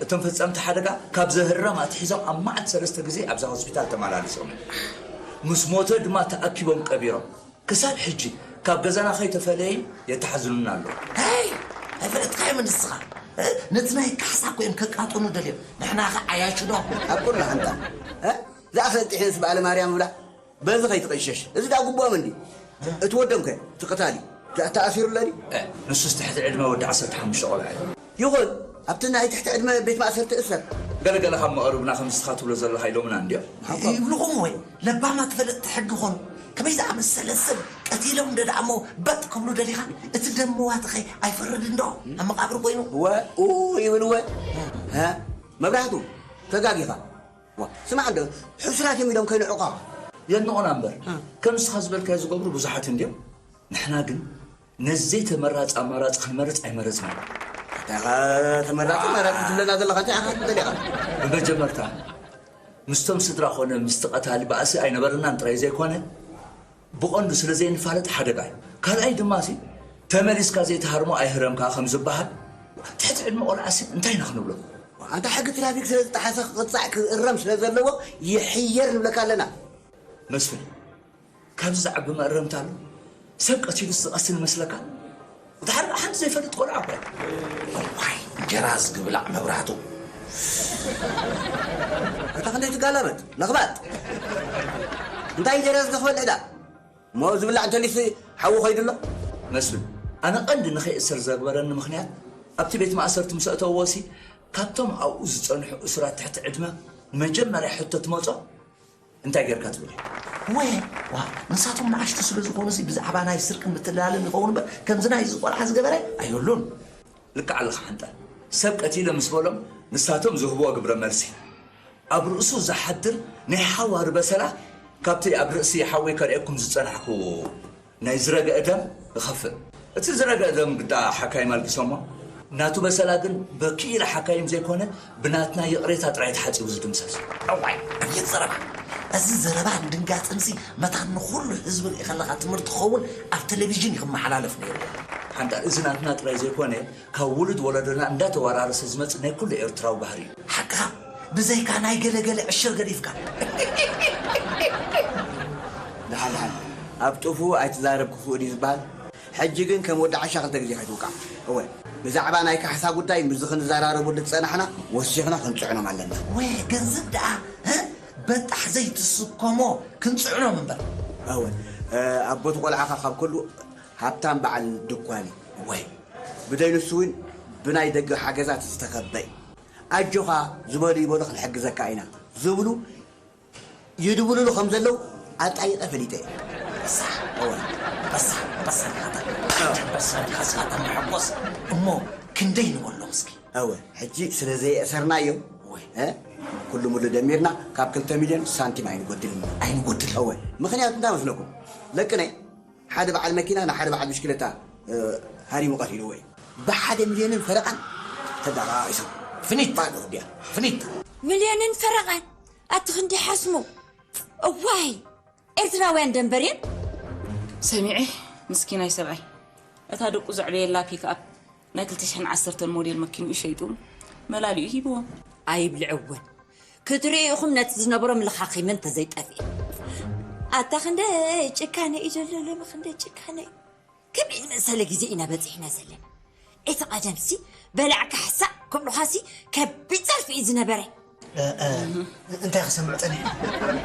እቶም ፈፀምቲ ሓደጋ ካብ ዘህረም ኣትሒዞም ኣብ መዓት ሰለስተ ግዜ ኣብዛ ሆስፒታል ተመላሊሶም እዮም። ምስ ሞተ ድማ ተኣኪቦም ቀቢሮም። ክሳብ ሕጂ ካብ ገዛና ከይተፈለየ የተሓዝኑና ኣለዉ። ይ ኣይፈለጥካዮም ንስኻ ነቲ ናይ ካሕሳ እኮ እዮም ከቃጥኑ ደልዮም ንሕና ኸ ዓያሹ ዶ ኣቁላ ሓንታ ዝኣኽለ ጥሒንስ በዓለ ማርያም ብላ በዚ ከይትቕሸሽ እዚ ዳ ጉቦም እንዲ እቲ ወዶም ከ እቲ ቅታሊ ተኣሲሩ ኣለኒ ንሱስ ትሕቲ ዕድመ ወዲ ዓሰርተ ሓሙሽተ ቆልዓ እዩ ይኹን ኣብቲ ናይ ትሕቲ ዕድመ ቤት ማእሰርቲ እሰር ገለገለ ካብ መቐርብና ከም ንስኻ ትብሎ ዘለኻ ኢሎምና እንዲዮም ይብልኹም ወይ ለባማት ፈለጥቲ ሕጊ ኾኑ ከመይ ዝኣመሰለ ሰብ ቀቲሎም እንደ ደኣሞ በጥ ክብሉ ደሊኻ እቲ ደም መዋትኸ ኣይፈርድን ዶ ኣብ መቓብር ኮይኑ ወኡ ይብልወ መብራህቱ ተጋጊኻ ስማዕ እንዶ ሕሱራት እዮም ኢሎም ከይንዕቋ የንቑና እምበር ከም ንስኻ ዝበልካዮ ዝገብሩ ብዙሓት እንዲዮም ንሕና ግን ነዚ ዘይተመራፂ ኣማራፂ ክንመርፅ ኣይመረፅናን። እንታይ ኢኻ ተመራፂ ኣማራፂ ትብለና ዘለኻ እንታይ ኢኻ ትደሊ ኢኻ? ብመጀመርታ ምስቶም ስድራ ኾነ ምስቲ ቐታሊ ባእሲ ኣይነበረናን ጥራይ ዘይኮነ ብቐንዱ ስለ ዘይንፋለጥ ሓደጋ እዩ። ካልኣይ ድማ ሲ ተመሊስካ ዘይትሃርሞ ኣይህረም ከኣ ከም ዝበሃል ትሕቲ ዕድመ ቖልዓ ሲ እንታይ ኢና ክንብሎ? ኣንታ ሕጊ ትራፊክ ስለ ዝጠሓሰ ክቕፃዕ ክእረም ስለ ዘለዎ ይሕየር ንብለካ ኣለና። መስፍን ካብዚ ዝዓቢ መእረምታ ኣሎ? ሰብ ቀቲሉስ ዝቐትል መስለካ? ድሓር ሓንቲ ዘይፈልጥ ቆልዓ እኳ እዩ። እዋይ እንጀራ ዝግብላዕ መብራህቱ። እታ ክንደይ ትጋላበጥ ለኽባጥ እንታይ እንጀራ ዝገኽበል ዕዳ እሞ ዝብላዕ እንተሊስ ሓዊ ኸይዱ ኣሎ መስፍን ኣነ ቀንዲ ንኸይእሰር ዘግበረኒ ምኽንያት ኣብቲ ቤት ማእሰርቲ ምስ ኣእተውዎ ሲ ካብቶም ኣብኡ ዝጸንሑ እሱራት ትሕቲ ዕድመ ንመጀመርያ ሕቶ ትመጾ እንታይ ጌርካ ትብል እየ? ወ ዋ ንሳቶም ንኣሽቱ ስለ ዝኾኑሲ ብዛዕባ ናይ ስርቅን ምትላልን ይኸውን እምበር ከምዚ ናይዚ ቆልዓ ዝገበረ ኣይህሉን። ልክዕ ኣለኻ ሓንጣል። ሰብ ቀቲለ ምስ በሎም ንሳቶም ዝህብዎ ግብረ መልሲ ኣብ ርእሱ ዝሓድር ናይ ሓዋሪ በሰላ ካብቲ ኣብ ርእሲ ሓወይ ከርእየኩም ዝጸናሕኩ ናይ ዝረግአ ደም እኸፍእ። እቲ ዝረግአ ደም ግዳ ሓካይም ኣልጊሶሞ ናቱ በሰላ ግን በኪኢላ ሓካይም ዘይኮነ ብናትና ይቕሬታ ጥራይ ተሓጺቡ ዝድምሰስ። እዋይ ኣብየት ዘረባ! እዚ ዘረባን ድንጋጽንሲ መታን ንኹሉ ህዝቢ ርኢ ከለኻ ትምህርቲ ክኸውን ኣብ ቴሌቪዥን እዩ ክመሓላለፍ ነይርዎ። ሓንጣል እዚ ናትና ጥራይ ዘይኮነ ካብ ውሉድ ወለዶና እንዳተወራረሰ ዝመጽእ ናይ ኩሉ ኤርትራዊ ባህሪ እዩ። ሓቅኻ ብዘይካ ናይ ገለ ገለ ዕሽር ገዲፍካ። ደሓን ደሓን ኣብ ጥፉ ኣይትዛረብ ክፉእ ድዩ ዝበሃል? ሕጂ ግን ከም ወዲ ዓሻ ክልተ ግዜ ከይትውቃዕ። እወ፣ ብዛዕባ ናይ ካሕሳ ጉዳይ ምስዚ ክንዘራረበሉ ዝጸናሕና ወሲኽና ክንጽዕኖም ኣለና። ወ ገንዘብ ደኣ እ በጣሕ ዘይትስከሞ ክንጽዕኖም እምበር። እወ፣ ኣቦቲ ቆልዓኻ ካብ ኩሉ ሃብታም በዓል ድኳን እዩ። እወ፣ ብደይ ንሱ እውን ብናይ ደገ ሓገዛት ዝተኸበ እዩ። ኣጆኻ ዝበሉ ይበሉ ክንሕግዘካ ኢና ዝብሉ ይድውልሉ ከም ዘለዉ ኣጣይቐ ፈሊጠ እየ። በሳ እወ በሳ በሳ ናታ በሳ ካስፋታ መሐጎስ እሞ ክንደይ ንበሎም እስኪ እወ ሕጂ ስለ ዘየእሰርናዮም እወ እ ኩሉ ሙሉ ደሚርና ካብ ክልተ ሚልዮን ሳንቲም ኣይንጎድልን ኢና። ኣይንጎድል እወ ምኽንያቱ እንታይ መስለኩም ደቅነይ ሓደ በዓል መኪና ንሓደ በዓል ብሽክለታ ሃሪሙ ቀቲልዎ እዩ። ብሓደ ሚልዮንን ፈረቓን ተዳራኢሶም ፍኒት ባዶ ድያ ፍኒት። ሚልዮንን ፈረቓን ኣቲ ክንዲ ሓስሙ። እዋይ ኤርትራውያን ደንበርየን። ሰሚዐ ምስኪናይ ሰብኣይ እታ ደቁ ዘዕበየላ ፒክኣፕ ናይ ክልተ ሽሕን ዓሰርተን ሞዴል መኪንኡ ሸይጡ መላሊኡ ሂብዎም። ኣይብልዕወን ክትሪኡ ኢኹም ነቲ ዝነበሮ ምልኻኺመን ተዘይጠፍኤ። ኣታ ክንደይ ጭካነ እዩ ዘሎ ሎሚ ክንደይ ጭካነ እዩ። ከመይ ዝመሰለ ግዜ ኢና በፂሕና ዘለና። እቲ ቀደምሲ በላዕካ ሕሳእ ክብሉኻሲ ከቢድ ፀርፊ እዩ ዝነበረ። እ፣ እ፣ እንታይ ክሰምዕ ጸኒሐ?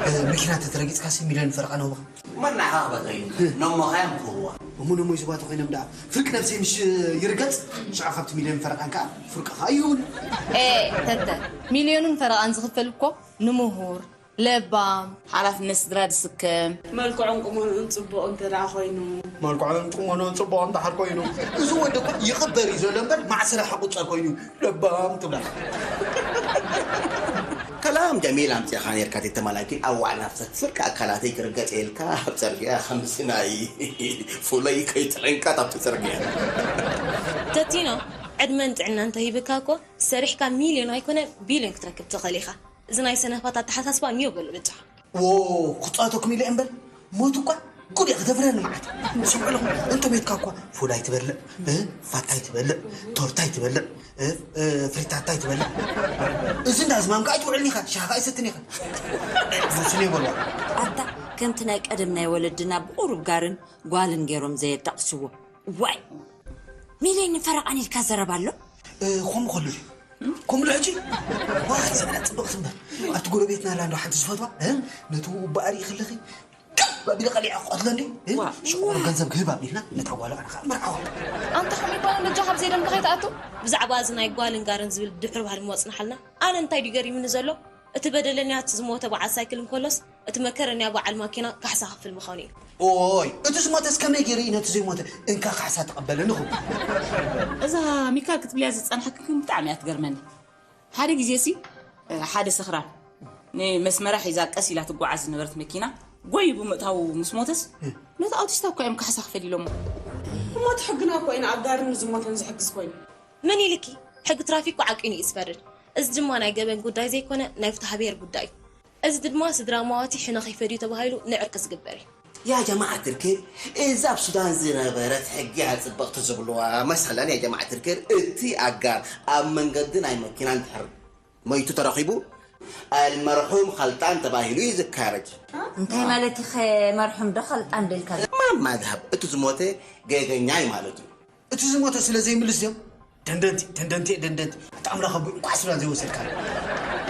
እ፣ መኪና ተተረጊጽካሲ ሚልዮን ፈረቓ ነውኻ። መን ንዓኻ ክበትረዩ? ነሞኻዮም ክህዋ። እሞ ነሞይ ዝባተ ኮይኖም ደኣ ፍርቂ ነብሰይ ምሽ ይርገጽ? ሽዑ ካብቲ ሚልዮን ፈረቓን ከኣ ፍርቅኻ ይሁን። ኤ፣ ተተ፣ ሚልዮንን ፈረቓን ዝኽፈል እኮ ንምሁር፣ ለባም፣ ሓላፍነት ስድራ ዝስከም። መልክዑን ቁመንኡን ጽቡቕ እንተ ደኣ ኮይኑ። መልክዑን ቁመንኡን ጽቡቕ እንድሕር ኮይኑ፣ እዚ ወዲ እኮ ይቕበር እዩ ዘሎ እምበር፣ ማዕሰራ ሓቁጻ ኮይኑ፣ ለባም ትብላ። ከላም ጀሚል ኣምጺእኻ ነርካ፣ ተተማላኪን ኣዋዕ ናፍሰክ ፍርቂ ኣካላተይ ክርገጽ ኢልካ ኣብ ጽርግያ ከምዚ ናይ ፍሉይ ከይጥዕንካ ኣብቲ ጽርግያ። ተቲኖ፣ ዕድመን ጥዕናን እንተሂብካ እኮ፣ ሰሪሕካ ሚልዮን ኣይኮነ፣ ቢልዮን ክትረክብ ትኽእል ኢኻ። እዚ ናይ ሰነፋት ኣተሓሳስባ ኒዮ በሎ በጃኻ። ዎ፣ ክጻወተኩም ኢለ እምበር፣ ሞት እኳ ጉድ እያ ክተፍረኒ መዓት። ስምዑ ኣለኹም፣ እንተ ሞትካ እኳ ፉል ኣይትበልዕ፣ እ፣ ፋታ ኣይትበልዕ፣ ቶርታ ኣይትበልዕ፣ እ፣ እ፣ ፍሪታታ ኣይትበልዕ። እዚ እንዳ ዝማምካ ኣይትውዕልን ኢኻ፣ ሻኻ ኣይሰትን ኢኻ። ሞስን ይበልዋ። ኣታ ከምቲ ናይ ቀደም ናይ ወለድና ብቑሩብ ጋርን ጓልን ገይሮም ዘየጣቕስዎ። ዋይ! ሚልዮን ፈረቓን ኢልካ ዘረባ ኣሎ? እ፣ ከምኡ ከሉ እዩ። ከምሉ ሕጂ ዋላ ዘመና ጽብቕቲ እምበር። ኣብቲ ጎረቤትና ኣላ እንዶ ሓንቲ ዝፈትዋ፣ እ፣ ነቲ ውኡ ብኣርኢ ከለኺ፣ ካብ ኣቢለ ቀሊዓ ክቐትሎ እንዲ፣ እ፣ ዋ። ሽዑ ገንዘብ ክህብ ኣቢልና፣ ነታ ጓል ኣነ ኸኣ መርዓዋ። ኣንታ ከመይ ጓል ነጃ ካብ ዘይደምካ ከይትኣቱ? ብዛዕባ እዚ ናይ ጓልን ጋርን ዝብል ድሕሪ ባህሊ ምወጽናሓልና። ኣነ እንታይ ድዩ ገሪሙኒ ዘሎ? እቲ በደለኛ እቲ ዝሞተ በዓል ሳይክል እንከሎስ፣ እቲ መከረኛ በዓል ማኪና ካሕሳ ክፍል ምዃኑ እዩ። ኦይ፣ እቲ ዝሞተስ ከመይ ገይሩ እዩ ነቲ ዘይሞተ እንካ ካሕሳ ተቐበለ ንኹ? እዛ ሚካል ክትብልያ ዝጸናሕክን ብጣዕሚ እያ ትገርመኒ። ሓደ ግዜ ሲ፣ ሓደ ሰኽራን ንመስመራ ሒዛ ቀስ ኢላ ትጓዓዝ ዝነበረት መኪና ጎዩ ብምእታው ምስ ሞተስ፣ ነቲ ኣውቲስታ እኳ እዮም ካሕሳ ክፈል ኢሎሞ። እሞ እቲ ሕግና እኮ ኢና ኣጋርን ዝሞተን ዝሕግዝ ኮይኑ። መን ኢልኪ? ሕጊ ትራፊክ እኮ ዓቂኑ እዩ ዝፈርድ። እዚ ድማ ናይ ገበን ጉዳይ ዘይኮነ ናይ ፍትሐ ብሔር ጉዳይ እዩ። እዚ ድማ ስድራ መዋቲ ሕነ ከይፈድዩ ተባሂሉ ንዕርቂ ዝግበር እዩ። ያ ጀማዓት ርክብ፣ እዛ ኣብ ሱዳን ዝነበረት ሕጊ እያ ጽብቕቲ ዝብልዋ። መሰለን ያ ጀማዓት ርክብ፣ እቲ ኣጋር ኣብ መንገዲ ናይ መኪና እንድሕር መይቱ ተረኺቡ፣ ኣልመርሑም ኸልጣን ተባሂሉ እዩ ዝካረጅ። እንታይ ማለት ኢኸ? መርሑም ዶ ኸልጣን ደልካ? ማን ማድሃብ፣ እቲ ዝሞተ ገገኛ እዩ ማለት እዩ። እቲ ዝሞተ ስለ ዘይምልስ ድዮም? ደንደንቲ፣ ደንደንቲ፣ ደንደንቲ። ኣታ ኣምላኽ ኣቦይ፣ እንኳዕ ሱዳን ዘይወሰድካ።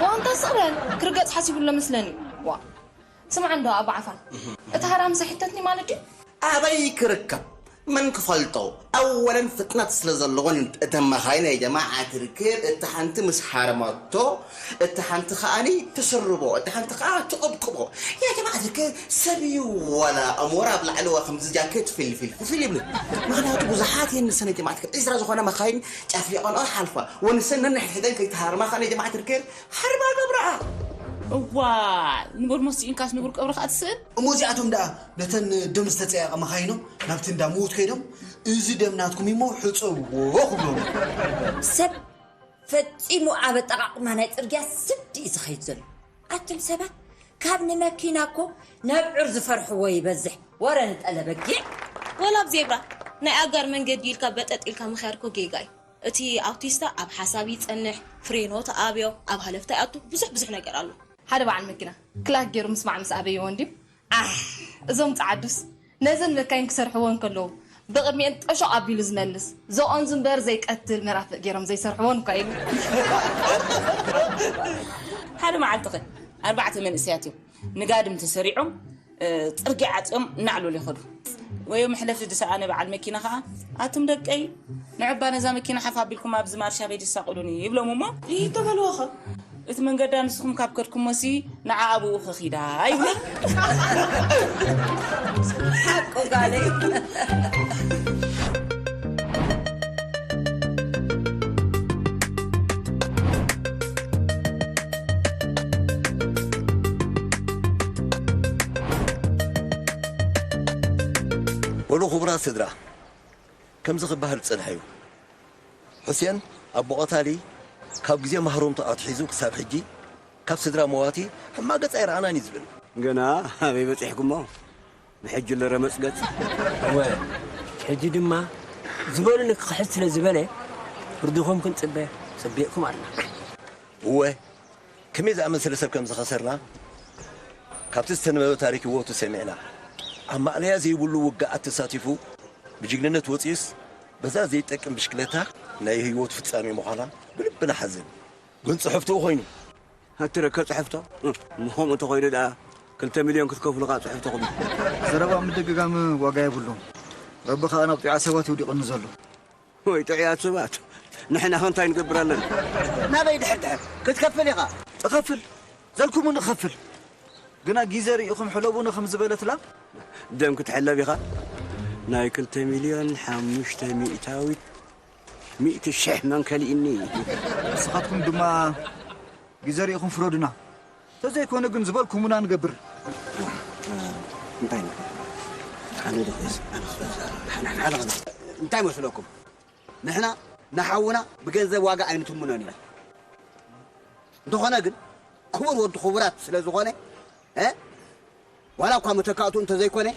ዋንታ ስቕ በል፣ ክርገጽ ሓሲቡ ኣሎ መስለኒ። ዋ። ስምዓ እንዶ ኣባ ዓፋን፣ እታ ሃራምሳ ሒተትኒ ማለት ድዩ? ኣበይ ክርከብ? መን ክፈልጦ? ኣወለን ፍጥነት ስለ ዘለወን እተን መኻይን ናይ ጀማዓ ትርክብ፣ እታ ሓንቲ ምስ ሃረመቶ፣ እታ ሓንቲ ከኣኒ ትስርቦ፣ እታ ሓንቲ ከኣ ትቕብቅቦ። ያ ጀማዓ ትርክብ ሰብ እዩ ወላ ኣሞራ ኣብ ላዕሊ ዋ ከምዚ ጃኬት ፊልፊል ፊልፊል ይብሉ። ምኽንያቱ ብዙሓት እየን ንሰን ጀማዓ ትርክብ ዒስራ ዝኾና መኻይን ጨፍሊቐንኦ ይሓልፋ። ወንሰን ነንሕድሕደን ከይተሃርማ ከኣ ናይ ጀማዓ ትርክብ ሓርባ ገብረኣ። እዋ፣ ንቡር መሲእንካስ ንቡር ቀብሪ ከኣ ትስእን? እሞ እዚኣቶም ደኣ ነተን ደም ዝተጸየቐ መኻይኖም ናብቲ እንዳ ምዉት ከይዶም፣ "እዚ ደም ናትኩም እሞ ሕጸብዎ" ክብሎም። ሰብ ፈጺሙ ኣብ ኣጠቓቕማ ናይ ጽርግያ ስዲ እዩ ዝኸይድ ዘሎ። ኣቱም ሰባት፣ ካብ ንመኪና እኮ ነብዑር ዝፈርሕዎ ይበዝሕ። ወረ ንጠለ በጊዕ። ወላ ኣብ ዜብራ ናይ ኣጋር መንገዲ ኢልካ በጠጥ ኢልካ ምኽያድ እኮ ጌጋ እዩ። እቲ ኣውቲስታ ኣብ ሓሳብ ይጸንሕ፣ ፍሬኖ ተኣብዮ፣ ኣብ ሃለፍታ ይኣቱ፣ ብዙሕ ብዙሕ ነገር ኣሎ። ሓደ በዓል መኪና ክላክ ገይሩ ምስማዕ ምስ ኣበይዎ እንድዩ። ኣሕ፣ እዞም ጸዓዱስ ነዘን መካይን ክሰርሕዎ እንከለዉ ብቕድሚኤን ጠሾቕ ኣቢሉ ዝመልስ፣ ዘቐንዙ እምበር ዘይቀትል መራፍእ ገይሮም ዘይሰርሕዎን እኳ ኢሉ። ሓደ መዓልቲ ኸ ኣርባዕተ መንእሰያት እዮም ንጋድም ተሰሪዖም፣ እ፣ ጽርግያ ዓጽዮም እናዕለሉ ይኸዱ። ወዮ መሕለፊ ዝሰኣነ በዓል መኪና ኸኣ፣ "ኣቱም ደቀይ፣ ንዕባ ነዛ መኪና ሓፍ ኣቢልኩም ኣብዚ ማርሻ ቤት ይሳቕሉኒ" ይብሎም እሞ፣ "ይህ ተበልዎ ኸ?" እቲ መንገዳ ንስኹም ካብ ከድኩሞሲ ንዓ ኣብኡ ኸኺዳ ይብሎ። ሓቁ ጋለይ። በሉ ክቡራት ስድራ፣ ከምዚ ክበሃል ዝጸንሐ እዩ። ሕሴን ኣቦ ቀታሊ ካብ ግዜ ማህረምቱ ኣትሒዙ ክሳብ ሕጂ ካብ ስድራ መዋቲ ሕማቕ ገጽ ኣይረኣናን እዩ ዝብል። ገና ኣበይ በጺሕኩሞ? ብሕጂ ለረመጽ ገጽ። እወ፣ ሕጂ ድማ ዝበሉኒ ክኽሕድ ስለ ዝበለ ፍርድኹም ክንጽበ ጸቢቕኩም ኣለና። እወ፣ ከመይ ዝኣመሰለ ሰብ ከም ዝኸሰርና ካብቲ ዝተነበበ ታሪክ ህይወቱ ሰሚዕና። ኣብ ማእለያ ዘይብሉ ውግኣት ተሳቲፉ ብጅግንነት ወጺኡስ በዛ ዘይጠቅም ብሽክለታ ናይ ህይወቱ ፍጻሜ ምዃና ብልቢ ንሓዝን። ግን ጽሑፍ ትኡ ኮይኑ። ሃትረከ ጽሕፍቶ። እሞ ከምኡ እንተኾይኑ ደኣ ክልተ ሚልዮን ክትከፍሉ ከኣ ጽሕፍቶኹም። ዘረባ ምድግጋም ዋጋ የብሉን። ረቢ ከኣ ናብ ጥዑያት ሰባት ይውዲቑኒ ዘሎ። ወይ ጥዑያት ሰባት፣ ንሕና ኸ እንታይ ንገብር ኣለና? ናበይ ድሕር ድሕር ክትከፍል ኢኻ? እኸፍል፣ ዘልኩሙን እኸፍል። ግና ግዜ ርኢኹም ሕለቡኒ ከም ዝበለት ላም። ደም ክትሕለብ ኢኻ? ናይ ክልተ ሚልዮን ሓሙሽተ ሚእታዊት ሚእቲ ሽሕ መን ከሊእኒ? ንስኻትኩም ድማ ግዜ ርኢኹም ፍረዱና። ተዘይኮነ ግን ዝበልኩሙና ንገብር። እንታይ ነው? ኣነ ዶ ኾይስ? ኣነ ዶ ኾይስ? ኣነ ዶ ኾይስ? እንታይ መስለኩም? ንሕና ንሓውና ብገንዘብ ዋጋ ኣይንትምኖን ኢና። እንተኾነ ግን ክቡር ወዲ ክቡራት ስለ ዝኾነ፣ እ? ዋላ እኳ መተካእቱ እንተዘይኮነ፣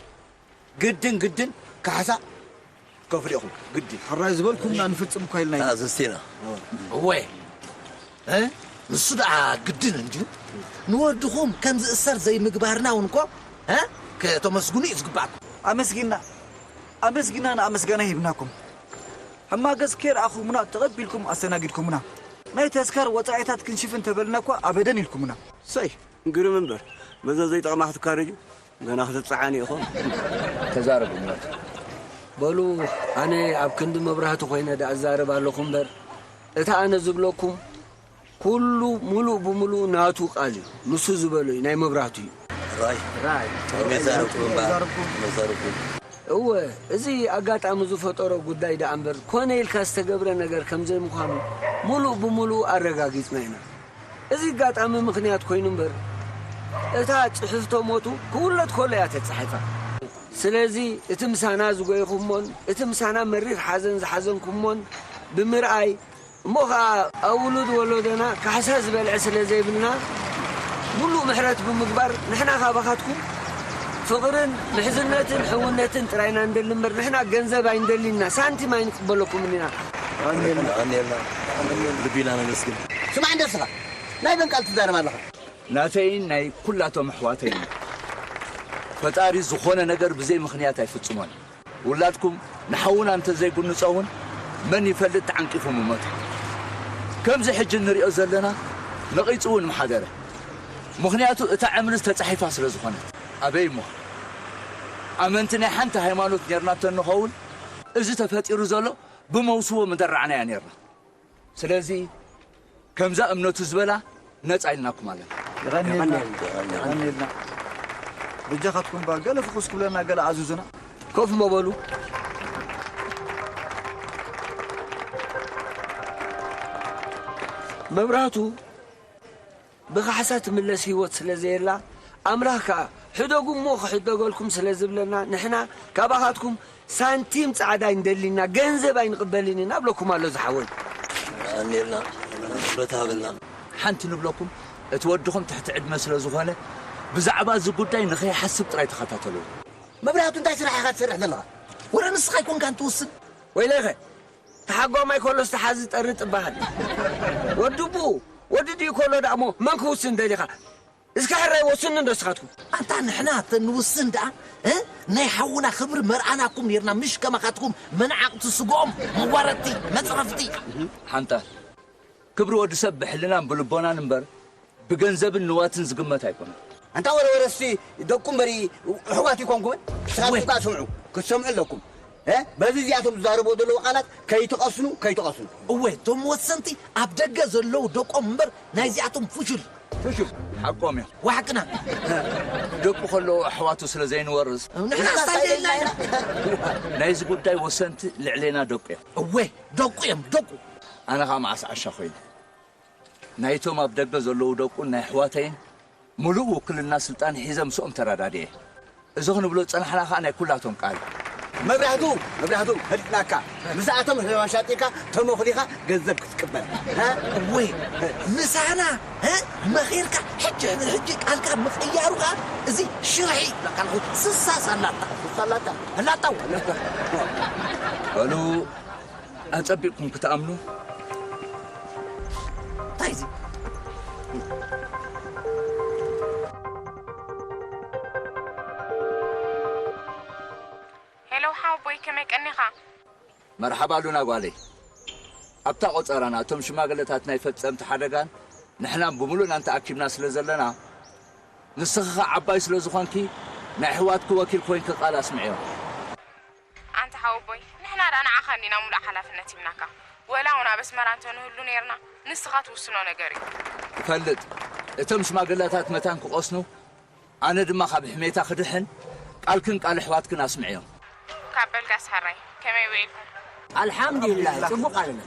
ግድን ግድን ካሕሳ ከፍሉ ኢኹም። ግድን። ሕራይ ዝበልኩምና ንፍጽም እኳ ኢልና ኢና። ኣዘዝቲና። እወ። እ? ንሱ ደኣ ግድን እንድዩ። ንወድኹም ከም ዝእሰር ዘይምግባርና እውን እኮ፣ እ? ከተመስግኑ እዩ ዝግባእኩም። ኣመስጊና፣ ኣመስጊና ንኣመስጋና ሂብናኩም። ሕማገዝ ከይረኣኹምና ተቐቢልኩም ኣስተናጊድኩምና። ናይ ተስካር ወጻኢታት ክንሽፍን ተበልና እኳ ኣበደን ኢልኩምና። ሰይ፣ ግርም እምበር፣ በዛ ዘይጠቕማ ክትካረጁ፣ ገና ክትጸዓኑ ኢኹም። ተዛረቡ እምበር። በሉ፣ ኣነ ኣብ ክንዲ መብራህቲ ኮይነ ደኣ እዛረብ ኣለኹ እምበር፣ እታ ኣነ ዝብለኩም ኩሉ ሙሉእ ብሙሉእ ናቱ ቃል እዩ። ንሱ ዝበሎ እዩ፣ ናይ መብራህቱ እዩ። ራይ። ራይ። መዛረብኩም እምበር። መዛረብኩም። መዛረብኩም። እወ፣ እዚ ኣጋጣሚ ዝፈጠሮ ጉዳይ ደኣ እምበር፣ ኮነ ኢልካ ዝተገብረ ነገር ከም ዘይምዃኑ ሙሉእ ብሙሉእ ኣረጋጊጽና ኢና። እዚ ኣጋጣሚ ምኽንያት ኮይኑ እምበር፣ እታ ጽሕፍቶ ሞቱ ክውለድ ከሎ እያ ተጻሒፋ። ስለዚ፣ እቲ ምሳና ዝጎይኹሞን፣ እቲ ምሳና መሪር ሓዘን ዝሓዘንኩሞን ብምርኣይ፣ እሞ ኸኣ ኣብ ውሉድ ወለዶና ካሕሳ ዝበልዐ ስለ ዘይብልና፣ ሙሉእ ምሕረት ብምግባር፣ ንሕና ካባኻትኩም ፍቕርን ምሕዝነትን ሕውነትን ጥራይ ኢና ንደሊ እምበር፣ ንሕና ገንዘብ ኣይንደሊን ኢና፣ ሳንቲም ኣይንቅበለኩምን ኢና። ኣሜን። ኣሜን። ልቢና ነመስግን። ስማዕ እንዶ እስኻ፣ ናይ በን ቃል ትዛረብ ኣለኻ? ናተይን ናይ ኩላቶም ኣሕዋተይን። ፈጣሪ ዝኾነ ነገር ብዘይ ምኽንያት ኣይፍጽሞን። ውላድኩም ንሓውና እንተዘይጉንጾ እውን መን ይፈልጥ ተዓንቂፉ ምሞተ። ከምዚ ሕጂ እንሪኦ ዘለና ነቒጹ እውን ምሓደረ። ምኽንያቱ እታ ዕምርስ ተጻሒፋ ስለ ዝኾነት። ኣበይ እሞ? ኣመንቲ ናይ ሓንቲ ሃይማኖት ኔርና እንተንኸውን እዚ ተፈጢሩ ዘሎ ብመውስቦ ምደራዕናያ ኔርና። ስለዚ ከምዛ እምነቱ ዝበላ ነጻ ኢልናኩም ኣለና። የቐንየልና። የቐንየልና። በጃኻትኩም እባ ገለ ፍኹስ ክብለና፣ ገለ ኣዙዙና። ኮፍ እሞ በሉ። መብራህቱ ብኻሕሳ ትምለስ ህይወት ስለ ዘየላ፣ ኣምላኽ ከኣ ሕደጉ እሞ ክሕደገልኩም ስለ ዝብለና፣ ንሕና ካባኻትኩም ሳንቲም ጻዕዳ ኣይንደሊና፣ ገንዘብ ኣይንቕበልን ኢና እብለኩም ኣሎ ዝሓወይ። ኣሜልና፣ ብረታ ሃበልና። ሓንቲ ንብለኩም፣ እቲ ወድኹም ትሕቲ ዕድመ ስለ ዝኾነ፣ ብዛዕባ እዚ ጉዳይ ንኸይሓስብ ጥራይ ተኸታተልዎ። መብራህቱ፣ እንታይ ስራሕ ኢኻ ትሰርሕ ዘለኻ? ወረ ንስኻ ኣይኮንካን ትውስን? ወይለኸ፣ ተሓጓማይ ከሎ ዝተሓዝ ጠሪ ትበሃል። ወዲ ኣቦኡ፣ ወዲ ድዩ ከሎ ደኣ እሞ መን ክውስን ደሊኻ? እስከ ሕራይ ወስኑ እንዶ እስኻትኩም። ኣንታ ንሕና ተንውስን ደኣ፣ እ? ናይ ሓውና ክብሪ መርኣናኩም ኔርና፣ ምሽ ከማኻትኩም መናዓቕቲ ስግኦም፣ መዋረድቲ፣ መጽረፍቲ። ሓንታ፣ ክብሪ ወዲ ሰብ ብሕልናን ብልቦናን እምበር፣ ብገንዘብን ንዋትን ዝግመት ኣይኮነን። ኣንታ ወረ ወረሲ ደቁ እምበሪ ኣሕዋት ኣይኮንኩምን? ስኻትኩም ወይ። ከኣ ስምዑ፣ ክትሰምዑ ኣለኩም። እ? በዚ እዚኣቶም ዝዛረብዎ ዘለዉ ቃላት ከይትቐስኑ፣ ከይትቐስኑ። እወ፣ እቶም ወሰንቲ ኣብ ደገ ዘለዉ ደቆም እምበር ናይዚኣቶም ፍሹል። ፍሹል። ሓቆም እዮም። ዋሕቅና። ደቁ ከለዉ ኣሕዋቱ ስለ ዘይንወርስ። ንሕና እንታይ ደልና ኢና? ናይዚ ጉዳይ ወሰንቲ ልዕሌና ደቁ እዮም። እወ፣ ደቁ እዮም፣ ደቁ። ኣነ ኸኣ መዓስ ዓሻ ኮይነ። ናይቶም ኣብ ደገ ዘለዉ ደቁን ናይ ኣሕዋተይን ምሉእ ውክልና ስልጣን ሒዘ ምስኦም ተረዳድኤ። እዚ ክንብሎ ዝጸናሕና ኸኣ ናይ ኩላቶም ቃል። መብራህቱ፣ መብራህቱ፣ ፈሊጥናካ። ምስኣቶም ተመሻጢርካ ተመኹሊኻ ገንዘብ ክትቅበል። ሃ? እወ፣ ምሳና፣ እ? መኺርካ ሕጂ፣ ሕጂ ቃልካ ምቕያሩ ኸኣ እዚ ሽርሒ፣ ቃልኹ ስሳስ ኣላታ። ስሳስ ኣላታ? ኣላታ። በሉ፣ ኣጸቢቕኩም ክትኣምኑ። እንታይ እዚ? ሄሎ ሓወቦይ፣ ከመይ ቀኒኻ? መርሓባ ሉና ጓለይ። ኣብታ ቆጸራና እቶም ሽማግለታት ናይ ፈጸምቲ ሓደጋን ንሕና ብምሉእና እንተኣኪብና ስለ ዘለና፣ ንስኺ ኸኣ ዓባይ ስለ ዝኾንኪ፣ ናይ ኣሕዋትኪ ወኪል ኮይንኪ ቃል ኣስምዕዮም። ኣንታ ሓወቦይ፣ ንሕና ደኣ ንዓኻ እንዲና ሙሉእ ሓላፍነት ሂብናካ። ወላ እውን ኣብ ኣስመራ እንተንህሉ ነይርና፣ ንስኻ ትውስኖ ነገር እዩ። እፈልጥ፣ እቶም ሽማግለታት መታን ክቖስኑ፣ ኣነ ድማ ካብ ሕሜታ ክድሕን፣ ቃልክን ቃል ኣሕዋትክን ኣስምዕዮም። ካብ በልካስ ሕራይ፣ ከመይ ውዒልኩም? ኣልሓምዱሊላህ፣ ጽቡቕ ኣለና።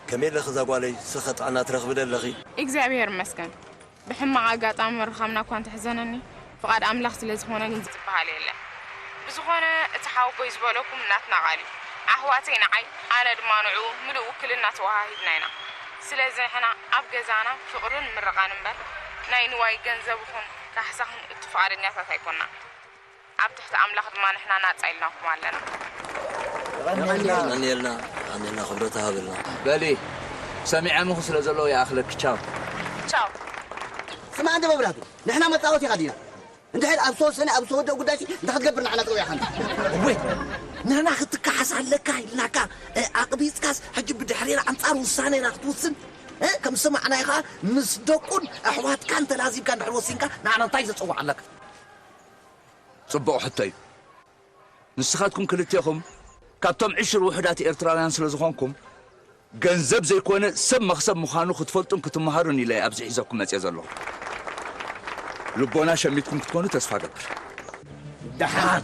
ከመይ ኣለኺ እዛ ጓለይ? ስኸ ጥዕና ትረኽቢ ዶ ኣለኺ? እግዚኣብሔር ይመስገን። ብሕማቕ ኣጋጣሚ ምርኻብና እኳ እንተሕዘነኒ፣ ፍቓድ ኣምላኽ ስለ ዝኾነ ግን ዝበሃል የለን። ብዝኾነ፣ እቲ ሓወቦይ ዝበለኩም ናትና ቃል እዩ። ኣሕዋተይ ንዓይ፣ ኣነ ድማ ንዕኡ ምሉእ ውክልና ተወሃሂድና ኢና። ስለዚ ንሕና ኣብ ገዛና ፍቕርን ምርቓን እምበር፣ ናይ ንዋይ ገንዘብ ይኹን ካሕሳኹም እቱ ፍቓደኛታት ኣይኮንና። ኣብ ትሕቲ ኣምላኽ ድማ ንሕና ናጻ ኢልናኩም ኣለና። የቐንየልና፣ የቐንየልና፣ ክብረት ሃበልና። በሊ፣ ሰሚዐምኹ ስለ ዘለዉ ይኣኽለኪ። ቻው። ቻው። ስማዕ እንደ መብራቱ፣ ንሕና መጻወቲ ኢኻ ዲና? እንድሕር ኣብ ዝተወሰነ፣ ኣብ ዝተወደአ ጉዳይሲ እንታይ ክትገብር ንዓና ጸዊዕኻና? እወ፣ ንሕና ክትከሓስ ኣለካ ኢልናካ፣ እ፣ ኣቕቢጽካስ ሕጂ ብድሕሬና ኣንጻር ውሳኔና ክትውስን፣ እ፣ ከም ዝሰማዕናዮ ኸኣ ምስ ደቁን ኣሕዋትካን ተላዚብካ እንድሕር ወሲንካ ንዓና እንታይ ዘጸውዕ ኣለካ? ጽቡቕ ሕቶ እዩ። ንስኻትኩም ክልቴኹም ካብቶም ዕሽር ውሑዳት ኤርትራውያን ስለ ዝኾንኩም፣ ገንዘብ ዘይኮነ ሰብ መኽሰብ ምዃኑ ክትፈልጡን ክትመሃሩን ኢለ ኣብዚ ሒዘኩም መጽየ ዘለኹ። ልቦና ሸሚትኩም ክትኮኑ ተስፋ ገብር። ደሓን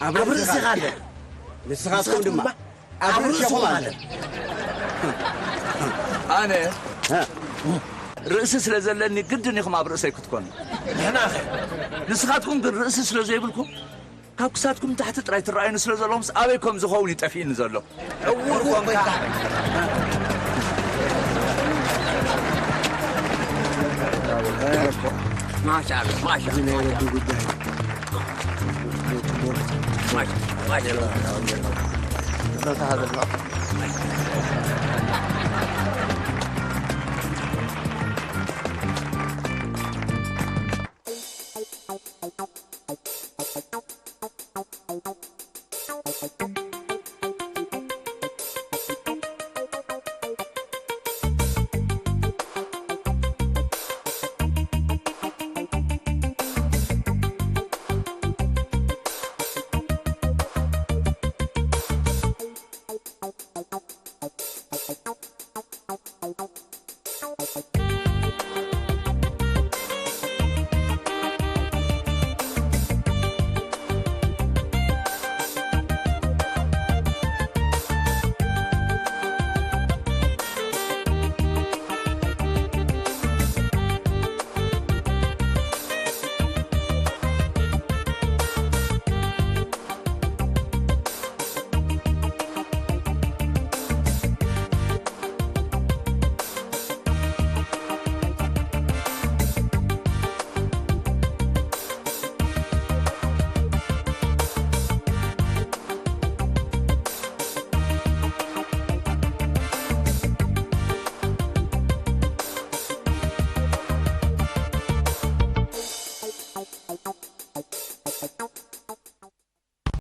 ኣብ ርእስኻ ኣሎ። ንስኻትኩም ድማ ኣብ ርእስኹም ኣሎ። ኣነ ርእሲ ስለ ዘለኒ ግድን ኢኹም ኣብ ርእሰይ ክትኮኑ። ንሕናኸ? ንስኻትኩም ግን ርእሲ ስለ ዘይብልኩም፣ ካብ ክሳድኩም ንታሕቲ ጥራይ ትረኣዩኒ ስለ ዘለኹምስ ኣበይ ከም ዝኸውን እዩ ጠፊእኒ ዘሎ። ዕዉር ኮንካ። ማሻኣላ፣ ማሻኣላ።